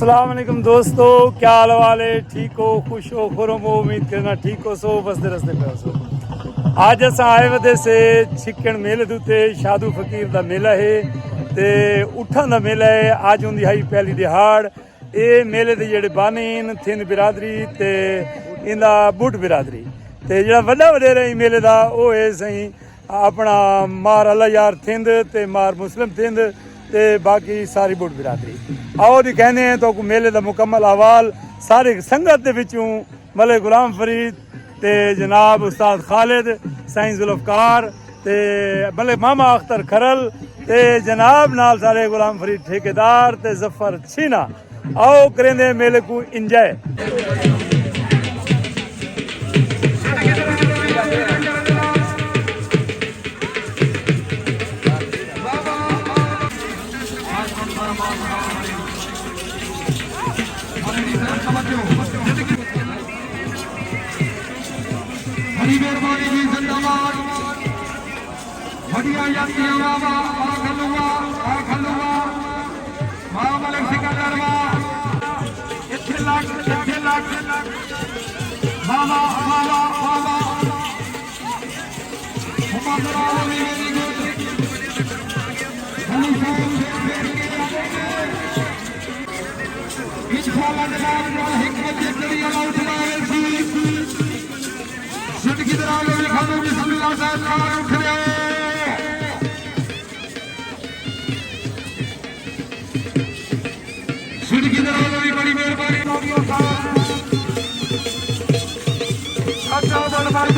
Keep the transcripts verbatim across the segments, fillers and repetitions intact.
السلام علیکم دوستو، کیا حال حوال ہے؟ ٹھیک ہو؟ خوش ہو؟ خرم ہو؟ امید کرنا ٹھیک ہو سو، بس دے رستے پہ ہو سو۔ اج اساں آئے ودے سے چھکن میلے دوتے، شادو فقیر دا میلہ ہے تے اٹھاں دا میلہ ہے۔ اج ہوندی ہائی پہلی دہاڑ۔ اے میلے دے جڑے بانی ہیں، تھند برادری تے ایندا بٹ برادری۔ تے جڑا وڈا وڈیرا ہی میلے دا، او ہے سائیں اپنا مار اللہ یار تھند تے مار مسلم تھند تے باقی ساری بٹ برادری۔ آؤ دکھیندے ہیں تو کو میلے دا مکمل احوال ساری سنگت دے وچوں ملک غلام فرید تے جناب استاد خالد، سائیں ذوالفقار تے ملک ماما اختر کھرل تے جناب نال سارے غلام فرید ٹھیکیدار تے ظفر چھینا۔ آؤ کریندے میلے کو انجوائے۔ بڑی مہربانی جی، زندہ باد۔ وڈیاں یادیاں، واہ واہ، واہ کھلوا، واہ کھلوا، واہ ملک سکندر واہ۔ اتھے لگ، اتھے لگ۔ واہ واہ، واہ واہ، واہ واہ۔ عمر جلال علی ویری گڈ۔ علی شاہ شیر شیر کے۔ انشاءاللہ جناب نال ہک بجے کڑی الاؤٹ لاوے سی۔ سٹھ کی طرح لوگ لکھا دو، بسم اللہ صاحب، کار اٹھ رہے۔ سٹھ کی طرح لوگ، بڑی مہربانی۔ اچھا، بڑ بڑ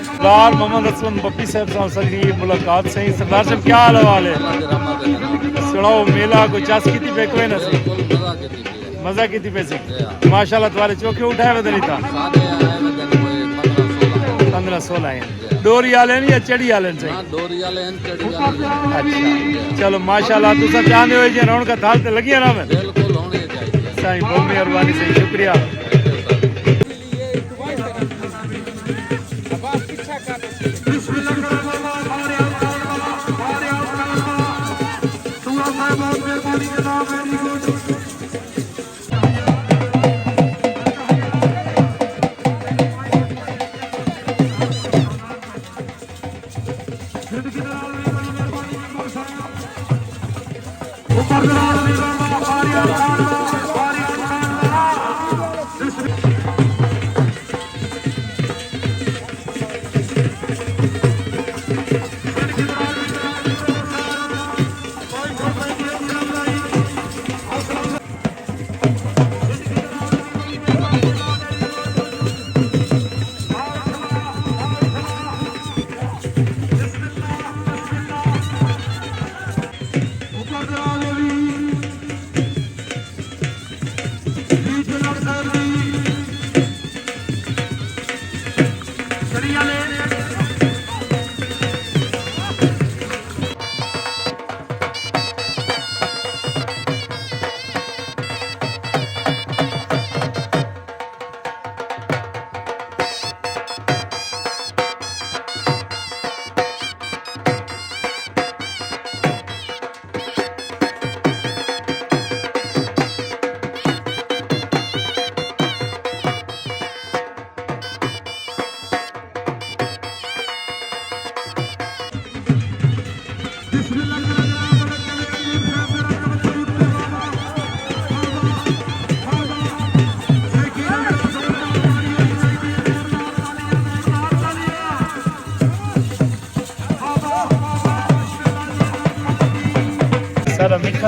سردار محمد اسلم بپی صاحب ساں سڳی ملاقات سئیں۔ سردار صاحب، کیا حال حوال ہے؟ سݨاؤ، میلہ کوئی چس کیتی پئے کوئی نہ سی؟ بالکل مزہ کیتی پئے۔ مزہ کیتی پئے سی۔ جی ہاں۔ ماشاءاللہ، تہاݙے چوکھے اٹھائے ودے نہیں تھا؟ سارے آئے ودے کوئی پندرہ سولہ۔ پندرہ سولہ ہیں۔ جی ہاں۔ ڈوری والے ہیں یا چڑھی والے ہیں سئیں؟ ہاں، ڈوری والے ہیں، چڑھی والے ہیں۔ اچھا۔ جی ہاں۔ چلو، ماشاءاللہ، تساں چاہندے ہو جی رونقاں تھل تے لڳیاں رہون۔ بالکل ہونی چاہیے۔ سائیں، بہت مہربانی سئیں، شکریہ۔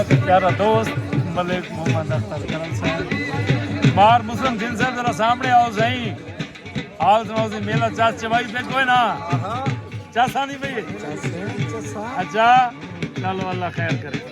پیارا دوست ملک محمد اختر کرن صاحب، مار مسلم خان صاحب، ذرا سامݨے آؤ سائیں، حال سݨاؤ سائیں، میلہ چس چوائی پئے کوئے نا؟ چس آندی پئی ہے؟ اچھا، چلو اللہ خیر کرے۔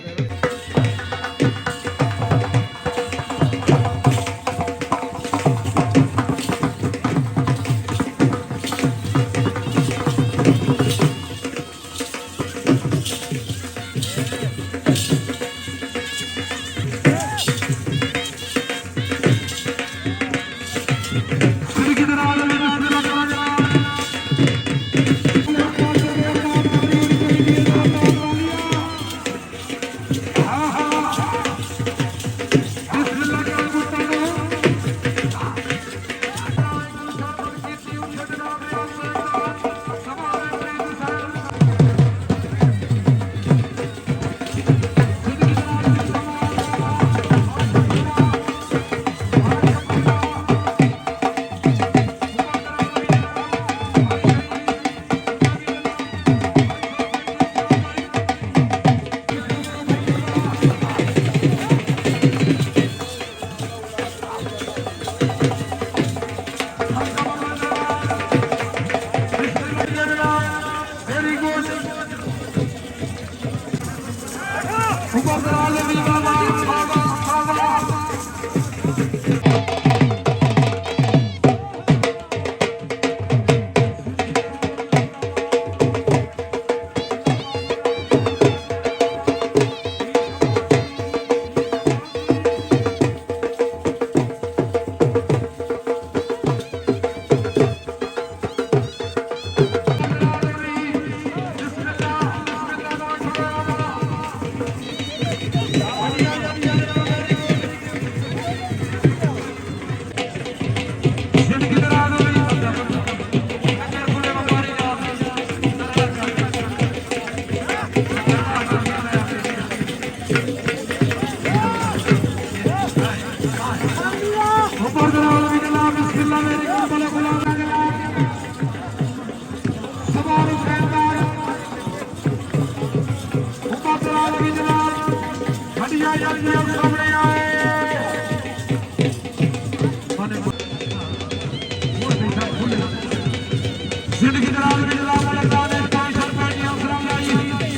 زندگی دلال وچ لاول انداز وچ پانچ سو روپے دی حوصلہ افزائی۔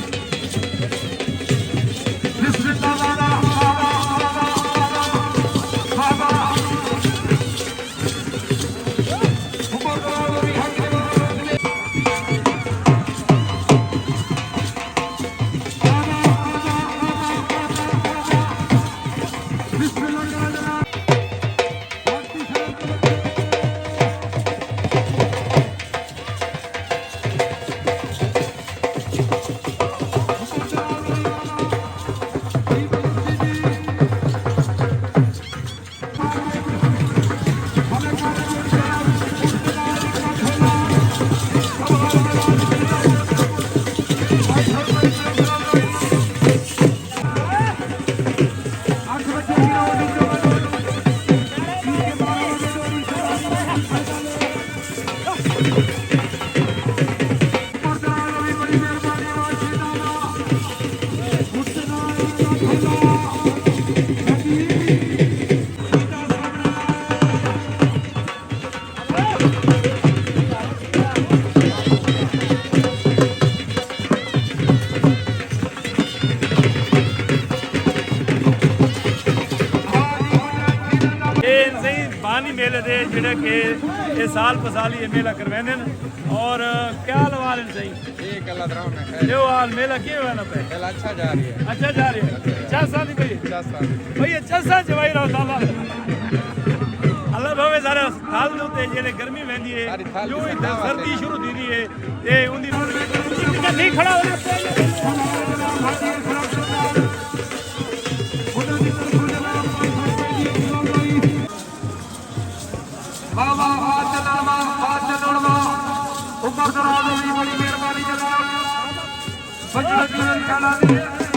بسم اللہ، بابا، بابا، بابا، بابا۔ اے ہن سائیں بانی میلے دے جڑے کہ اے سال پسالی اے میلہ کرویندے ہن۔ اور کیا حال احوال ہن سائیں؟ ٹھیک، اللہ کرم ہے، خیر۔ ٻیو حال، میلہ کیویں ویندا پئے؟ میلہ اچھا جا رہی ہے۔ اچھا جا رہی ہے۔ اچھا۔ چس آندی پئی ہے؟ چس آندی۔ بھئی، اے چس آ چوائی رہو، اللہ، اللہ بھاوے سارے تھل دے اتے جیڑھے گرمی ویندی ہے، ساری تھل جو ہی سردی شروع تھیندی ہے، تے اوندی نہیں کھڑا ہونا۔ بابا، آ چلݨ وا، آ چلݨ وا۔ عمر دراز ہووی، بڑی مہربانی جناب۔ بجرنگ بلند خانہ دی۔